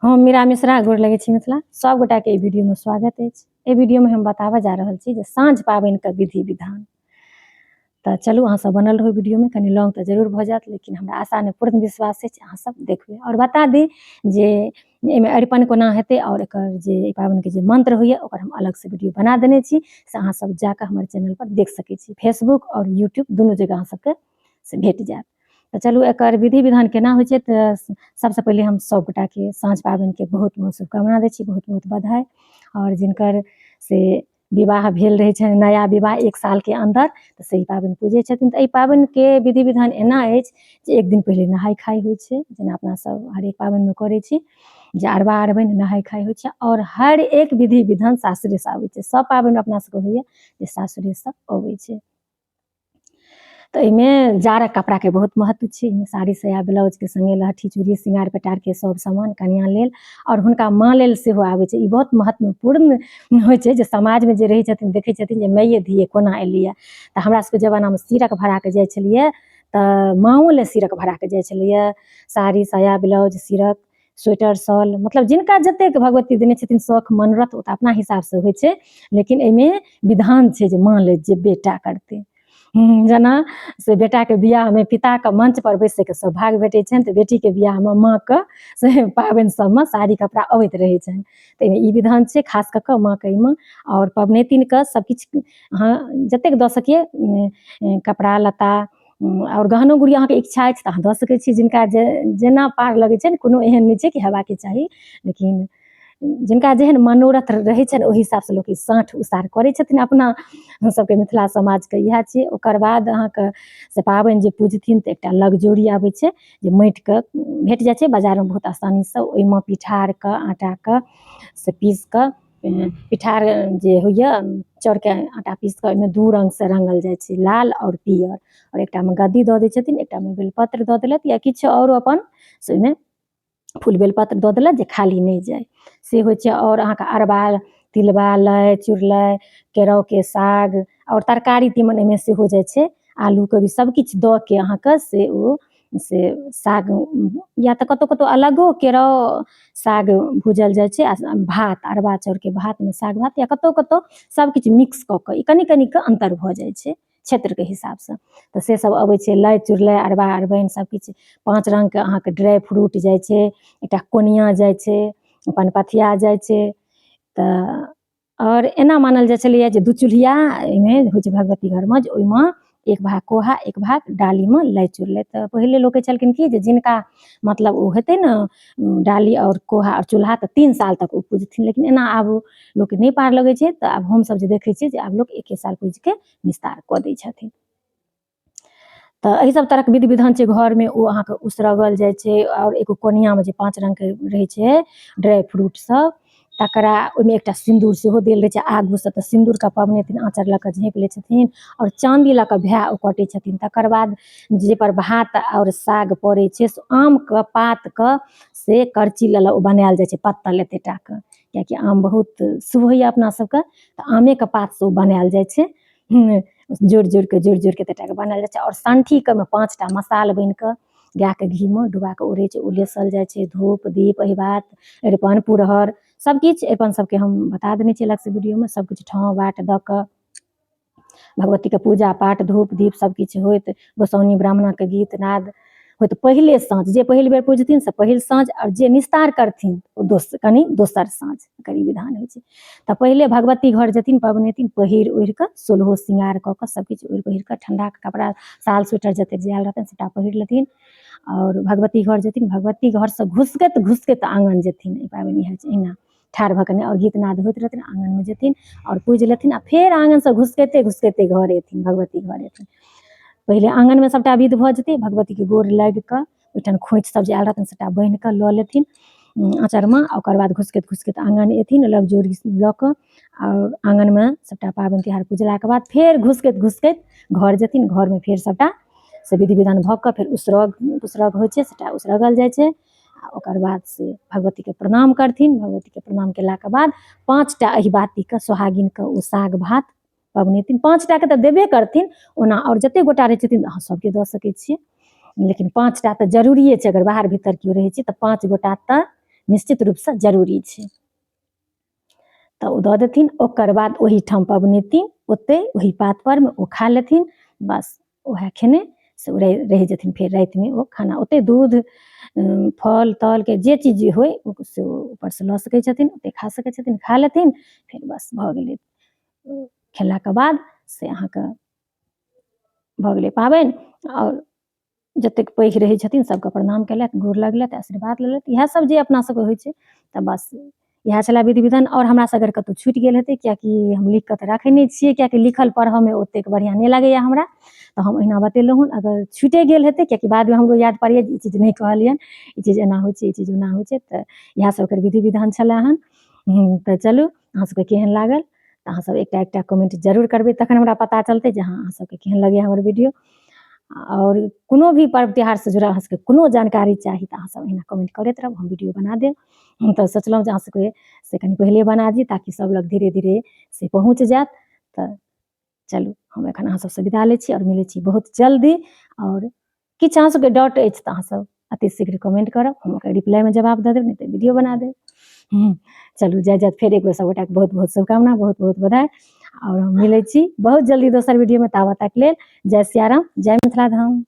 हम मीरा मिश्रा गोर लगै छी मिथिला सब गोटाके एहि वीडियोमे स्वागत अछि। एहि वीडियोमे हम बताबऽ जा रहल छी जे साँझ पाबनिके विधि विधान। तऽ चलू अहाँ सब बनल रहू वीडियोमे, कनि लॉन्ग तऽ जरूर भऽ जायत, लेकिन हमरा आशा नहि पूर्ण विश्वास अछि अहाँ सब देखबै। आओर बता दी जे एहिमे अरिपन कोना हेतै आओर एकर जे एहि पाबनिके जे मंत्र होइए ओकर हम अलगसँ वीडियो बना देने छी, से अहाँ सब जाकऽ हमर चैनल पर देख सकै छी। फेसबुक आओर यूट्यूब दुनू जगह अहाँ सबके से भेट जायत। तऽ चलू एकर विधि विधान केना होइ छै। तऽ सबसँ पहिले हम सब गोटाके साँझ पाबनिके बहुत बहुत शुभकामना दै छी, बहुत बहुत बधाई। आओर जिनकर से विवाह भेल रहै छनि, नया विवाह 1 सालके अन्दर, तऽ से ई पाबनि पूजै छथिन। तऽ एहि पाबनिके विधि विधान एना अछि जे एक दिन पहिले नहाय खाय होइ छै, जेना अपना सब हरेक पाबनिमे करै छी जे अरबा अरबाइन नहाय खाय होइ छै। आओर हर एक विधि विधान सासुरेसँ आबै छै, सब पाबनि अपना सबके होइए जे सासुरेसँ अबै छै। तऽ एहिमे जाड़क कपड़ाके बहुत महत्व छै। एहिमे साड़ी साया ब्लाउजके सङ्गे लहठी चूड़ी श्रृंगार पेटारके सब सामान कनिआँ लेल आओर हुनका माँ लेल सेहो आबै छै। ई बहुत महत्वपूर्ण होइ छै जे समाजमे जे रहै छथिन देखै छथिन जे माइए धिए कोना एलैए। तऽ हमरा सबके जमानामे सीरक भराके जाइ छलियै तऽ माँओ लेल सीरक भराके जाइ छलैए, साड़ी साया ब्लाउज सीरक स्वेटर शॉल, मतलब जिनका जतेक भगवती देने छथिन शौख मनोरथ ओ तऽ अपना हिसाबसँ होइ छै, लेकिन एहिमे विधान छै जे माँ लेल जे बेटा करतै। जेना से बेटाके बियाहमे पिताके मंच पर बैसैके सौभाग्य भेटै छनि, तऽ बेटीके बियाहमे माँके से पाबनि सबमे साड़ी कपड़ा अबैत रहै छनि। तऽ एहिमे ई विधान छै खास कऽ कऽ माँके एहिमे। आओर पबनैतिनके सबकिछु अहाँ जतेक दऽ सकियै, कपड़ा लत्ता आओर गहनो गुड़िया अहाँके इच्छा अछि तऽ अहाँ दऽ सकै छी, जिनका जे जेना पार लगै छनि। कोनो एहन नहि छै कि हेबाके चाही, लेकिन जिनका जेहन मनोरथ रहै छनि ओहि हिसाबसँ लोक ई साँठ उसार करै छथिन। अपना हमसभके मिथिला समाजके इएह छियै। ओकर बाद अहाँके से पाबनि जे पूजथिन तऽ एकटा लगजोड़ी आबै छै जे माटिके भेट जाइ छै बाजारमे बहुत आसानीसँ। ओहिमे पिठारके आटाके से पीस कऽ पिठार जे होइए चाउरके आटा पीस कऽ ओहिमे 2 रङ्गसँ रङ्गल जाइ छै, लाल आओर पियर। आओर एकटामे गद्दी दऽ दै छथिन, एकटामे बेलपत्र दऽ देलथि या किछु आओर अपन से ओहिमे फूल बेलपत्र दऽ देलथि जे खाली नहि जाय, से होइ छै। आओर अहाँके अरबा तिलबा लै चुड़लै केराउके साग आओर तरकारी तीमन एहिमे सेहो जाइ छै, आलू कोबी सबकिछु दऽ के अहाँके से ओ से साग या तऽ कतहु कतहु अलगो केराउ साग भूजल जाइ छै आ भात अरबा चाउरके भातमे साग भात या कतहु कतहु सबकिछु मिक्स कऽ कऽ ई कनि कनिके अन्तर भऽ जाइ छै क्षेत्रके हिसाबसँ। तऽ से सब अबै छै, लै चुड़लै अरबा अरबाइन सबकिछु। 5 रङ्गके अहाँके ड्राइ फ्रूट जाइ छै, एकटा कोनिया जाइ छै, पनपथिया जाइ छै। तऽ आओर एना मानल जाइ छलैए जे 2 चूल्हिया एहिमे होइ छै भगवती घरमे, जे ओहिमे एक भाग कोहा एक भाग डालीमे लै चुड़लै। तऽ पहिले लोक कहै छलखिन कि जे जिनका मतलब ओ हेतै ने डाली आओर कोहा आओर चूल्हा तऽ 3 साल तक ओ पूजथिन, लेकिन एना आब लोकके नहि पार लगै छै। तऽ आब हमसब जे देखै छियै जे आब लोक 1 साल पूजिके निस्तार कऽ दै छथिन। तऽ एहि सब तरहके विधि विधान छै घरमे, ओ अहाँके उसरगल जाइ छै। आओर एगो कोनियामे जे 5 रङ्गके रहै छै ड्राइ फ्रूट सब, तकरा ओहिमे एकटा सिन्दूर सेहो देल रहै छै आगूसँ। तऽ सिन्दूरके पबनैतिन आँचर लऽ कऽ झाँपि लै छथिन आओर चाँदी लऽ कऽ भाय ओ कटै छथिन। तकर बाद जाहिपर भात आओर साग पड़ै छै से आमके पातके से करची लऽ ओ बनायल जाइ छै पत्तल एते टाके, किएकि आम बहुत शुभ होइए अपना सबके, तऽ आमेके पातसँ ओ बनायल जाइ छै, जोड़ि जोड़िके जोड़ि जोड़िके एते टाके बनायल जाइ छै। आओर संठीके ओहिमे 5टा मसाल बनिकऽ गायके घीमे डुबा कऽ ओ रहै छै, ओ लेसल जाइ छै। धूप दीप अहिबात अरिपन पुरहर सबकिछु अरिपन सबके हम बता देने छी अलगसँ वीडियोमे। सबकिछु ठाँव बाट दऽ कऽ भगवतीके पूजा पाठ धूप दीप सबकिछु होइत, गोसाउनि ब्राह्मणके गीत नाद होइत। पहिले साँझ जे पहिल बेर पूजथिन से पहिल साँझ, आओर जे निस्तार करथिन ओ कनि दोसर साँझ, एकर ई विधान होइ छै। तऽ पहिले भगवती घर जेथिन पबनैतिन पहिर ओढ़ि कऽ सोलहो श्रृंगार कऽ कऽ सबकिछु ओढ़ि पहिर कऽ ठण्डाके कपड़ा साल स्वेटर जतेक जे आयल रहतनि सबटा पहिर लेथिन आओर भगवती घर जेथिन। भगवती घरसँ घुसकैत घुसकैत आङ्गन जेथिन। ई पाबनि होइ छै एहिना ठाढ़ भऽ कऽ नहि, आओर गीत नाद होइत रहतनि, आङ्गनमे जेथिन आओर पूजि लेथिन आ फेर आङ्गनसँ घुसकैते घुसकैते घर एथिन, भगवती घर एथिन। पहिले आङ्गनमे सबटा विध भऽ जेतै, भगवतीके गोर लागि कऽ ओहिठाम खोँइछ सब जे आयल रहतनि सबटा बान्हि कऽ लऽ लेथिन आँचरमे। ओकर बाद घुसकैत घुसकैत आङ्गन एथिन लग जोड़ी लऽ कऽ आओर आङ्गनमे सबटा पाबनि तिहार पूजलाके बाद फेर घुसकैत घुसकैत घर जेथिन। घरमे फेर सबटा से विधि विधान भऽ कऽ फेर उसरग पुसरग होइ छै, सबटा उसरगल जाइ छै। आ ओकर बाद से भगवतीके प्रणाम करथिन। भगवतीके प्रणाम केलाके बाद 5टा अहिबातीके सोहागिनके ओ साग भात पबनैतिन 5टाके तऽ देबे करथिन ओना, आओर जतेक गोटा रहै छथिन अहाँ सबके दऽ सकै छियै, लेकिन 5टा तऽ जरूरिए छै। अगर बाहर भीतर केओ रहै छै तऽ 5 गोटा तऽ निश्चित रूपसँ जरूरी छै। तऽ ओ दऽ देथिन। ओकर बाद ओहिठाम पबनैतिन ओतहि ओहि पात परमे ओ खा लेथिन। बस उएह खेने से ओ रहि जेथिन। फेर रातिमे ओ खाना ओतहि दूध फल तलके जे चीज होइ से ओ ऊपरसँ लऽ सकै छथिन, ओतहि खा सकै छथिन, खा लेथिन। फेर बस भऽ गेलै। खेलाके बाद से अहाँके भऽ गेलै पाबनि। आओर जतेक पैघ रहै छथिन सबके प्रणाम केलथि, गोर लगलथि, आशीर्वाद लेलथि, इएह सब जे अपना सबके होइ छै। तऽ बस इएह छलै विधि विधान। आओर हमरासँ अगर कतहु छुटि गेल हेतै, किएकि हम लिखि कऽ तऽ राखै नहि छियै, किएकि लिखल पढ़ऽमे ओतेक बढ़िआँ नहि लागैए हमरा, तऽ हम ओहिना बतेलहुँ हन। अगर छुटि गेल हेतै, किएकि बादमे हमरो याद पड़ैए जे ई चीज नहि कहलियनि, ई चीज एना होइ छै, ई चीज ओना होइ छै, तऽ इएह सब एकर विधि विधान छलै हन। तऽ चलू, अहाँ सबके केहन लागल तऽ अहाँ सब एकटा एकटा कमेंट जरूर करबै, तखन हमरा पता चलतै जे हँ अहाँ सबके केहन लगैए हमर वीडियो। आओर कोनो भी पर्व त्योहारसँ जुड़ल अहाँ सबके कोनो जानकारी चाही तऽ अहाँ सब एहिना कमेंट करैत रहब, हम वीडियो बना देब। हम तऽ सोचलहुँ जे अहाँ सबके से कनि पहिले बना दी ताकि सब लग धीरे धीरे से पहुँच जायत। तऽ चलू, हम एखन अहाँ सबसँ विदा लै छी आओर मिलै छी बहुत जल्दी। आओर किछु अहाँ सबके डाउट अछि तऽ अहाँ सब अति शीघ्र कमेंट करब, हम ओकर रिप्लाइमे जवाब दऽ देब, नहि तऽ वीडियो बना देब। चलू, जाय जायत फेर एक बेर सबगोटाके बहुत बहुत शुभकामना, बहुत बहुत बधाई। आओर हम मिलै छी बहुत जल्दी दोसर वीडियोमे, ताबत तक लेल जय सियाराम, जय मिथिला धाम।